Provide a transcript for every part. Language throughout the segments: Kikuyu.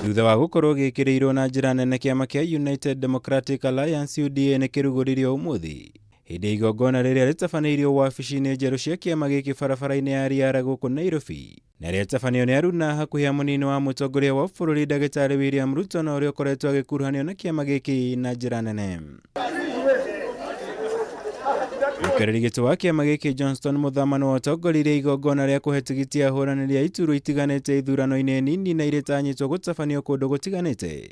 Thutha wa gũkorwo gĩkĩrĩirwo na njĩra nene, kĩama kĩa United Democratic Alliance UDA nĩ kĩrugũririo ũmũthĩ hĩndĩ ya igongona rĩrĩa rĩtabanĩirio wabici-inĩ njerũ cia kĩama gĩkĩ barabara-inĩ ya Riara gũkũ Nairobi, na rĩatabanio nĩ aruna hakuhĩ a mũnini wa mũtongoria wa bũrũri Ndagĩtarĩ William Ruto, na ũrĩa ũkoretwo agĩkuruhanio na kĩama gĩkĩ na njĩra nene. Mũikarĩri gĩtĩ wa kĩama gĩkĩ Johnston Muthama nĩwe ũtongoririe igongona rĩa kũhe tigiti ahũranĩri a iturwa itiganĩte ithurano-inĩ nini na irĩtanyĩtwo gũtabanio kũndũ gũtiganĩte.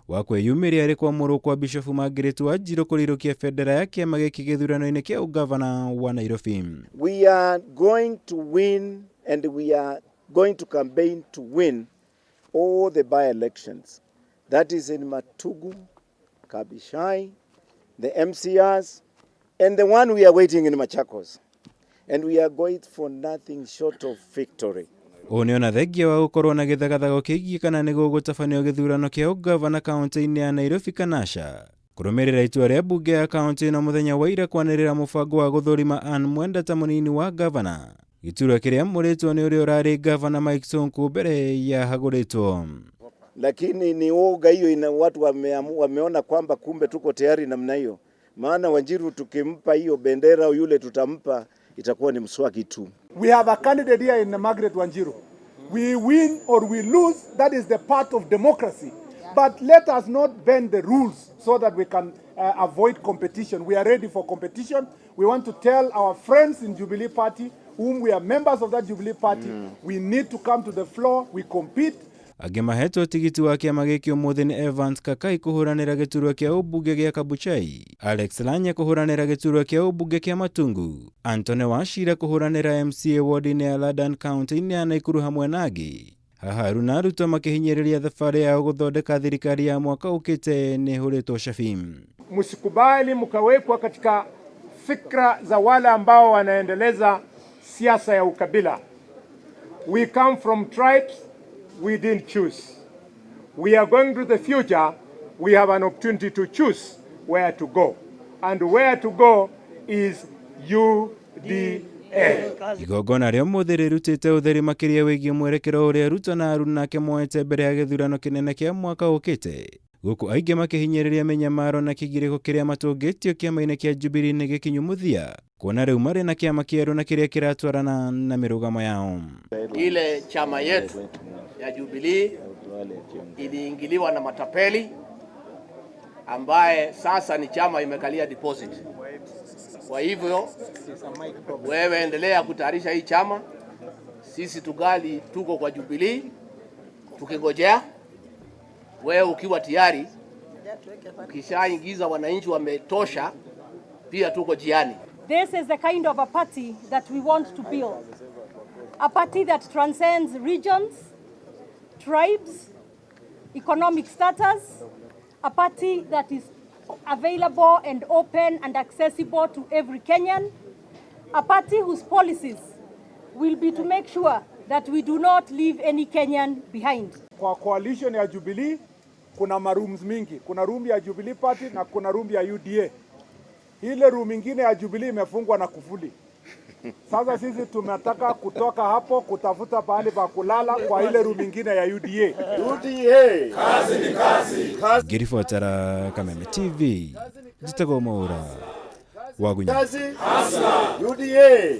Wa kwĩyumĩria arĩ kwamũrwo kwa Bishofu Margaret Wanjiru kũrirũkia bendera ya kĩama gĩkĩ gĩthurano-inĩ kĩa ũgavana wa Nairobi. We are going to win and we are going to campaign to win all the by-elections. That is in Matugu, Kabuchai, the MCAs, and the one we are waiting in Machakos. And we are going for nothing short of victory. Ũũ nĩ ona thengia wa gũkorwo na gĩthagathago kĩgiĩ kana nĩ gũgũtabanio gĩthurano kĩa ũgavana kaunti-inĩ ya Nairobi kana aca. Kũrũmĩrĩra itua rĩa mbunge ya kaunti ĩno mũthenya wa ira kwanĩrĩra mũbango wa gũthũrima Anne Mwenda ta mũnini wa gavana, gĩturwa kĩrĩa amũrĩtwo nĩ ũrĩa ũrarĩ gavana Mike Sonko mbere ya hagũrĩtwo. Lakini ni woga hiyo ina watu wameona kwamba kumbe tuko tayari namna hiyo, maana Wanjiru tukimpa hiyo bendera yule tutampa itakuwa ni mswaki tu. We have a candidate here in Margaret Wanjiru. We win or we lose, that is the part of democracy. But let us not bend the rules so that we can avoid competition. We are ready for competition. We want to tell our friends in Jubilee Party, whom we are members of that Jubilee Party, we need to come to the floor, we compete. Angĩ mahetwo tigiti wa kĩama gĩkĩ ũmũthĩ nĩ Evans Kakai kũhũranĩra gĩturwa kĩa ũmbunge gĩa Kabuchai, Alex Lanya kũhũranĩra gĩturwa kĩa ũmbunge kĩa Matungu, Anthony Wachira kũhũranĩra MCA ward-inĩ ya Ladan kaunti-inĩ ya Nakuru hamwe na angĩ. Haha Aruna Ruto makĩhinyĩrĩria thabarĩ yao gũthondeka thirikari ya mwaka ũkĩte nĩ ĩhũrĩtwo cabi. Msikubali mkawekwa katika fikra za wale ambao wanaendeleza siasa ya ukabila. We come from tribes we didn't choose. We are going to the future. We have an opportunity to choose where to go. And where to go is UDA. Igongona rĩa ũmũthĩ rĩrutĩte ũtheri makĩria wĩgiĩ mwerekero ũrĩa Ruto na aruna ake moete mbere ya gĩthurano kĩnene kĩa mwaka ũkĩte, gũkũ aingĩ makĩhinyĩrĩria mĩnyamaro na kĩgirĩko kĩrĩa matũngĩtio kĩama-inĩ kĩa Jubilee nĩ gĩkinyu mũthia, kuona rĩu marĩ na kĩama kĩerũ na kĩrĩa kĩratwarana na mĩrũgamo yao. Ile chama yetu ya Jubilee iliingiliwa na matapeli ambaye sasa ni chama imekalia deposit. Kwa hivyo wewe endelea kutayarisha hii chama, sisi tugali tuko kwa Jubilee tukingojea wewe ukiwa tayari, ukishaingiza wananchi wametosha, pia tuko njiani. This is the kind of a party that we want to build. A party that transcends regions, tribes, economic status, a party that is available and open and accessible to every Kenyan, a party whose policies will be to make sure that we do not leave any Kenyan behind. Kwa coalition ya Jubilee kuna marooms mingi. Kuna room ya Jubilee Party na kuna room ya UDA. Ile room ingine ya Jubilee imefungwa na kufuli. Sasa sisi tumetaka kutoka hapo kutafuta pahali pa kulala kwa ile room ingine ya UDA. UDA. Ngĩribotera Kameme TV, njĩtagwo Mwaũra wa Gunya. Kazi. UDA.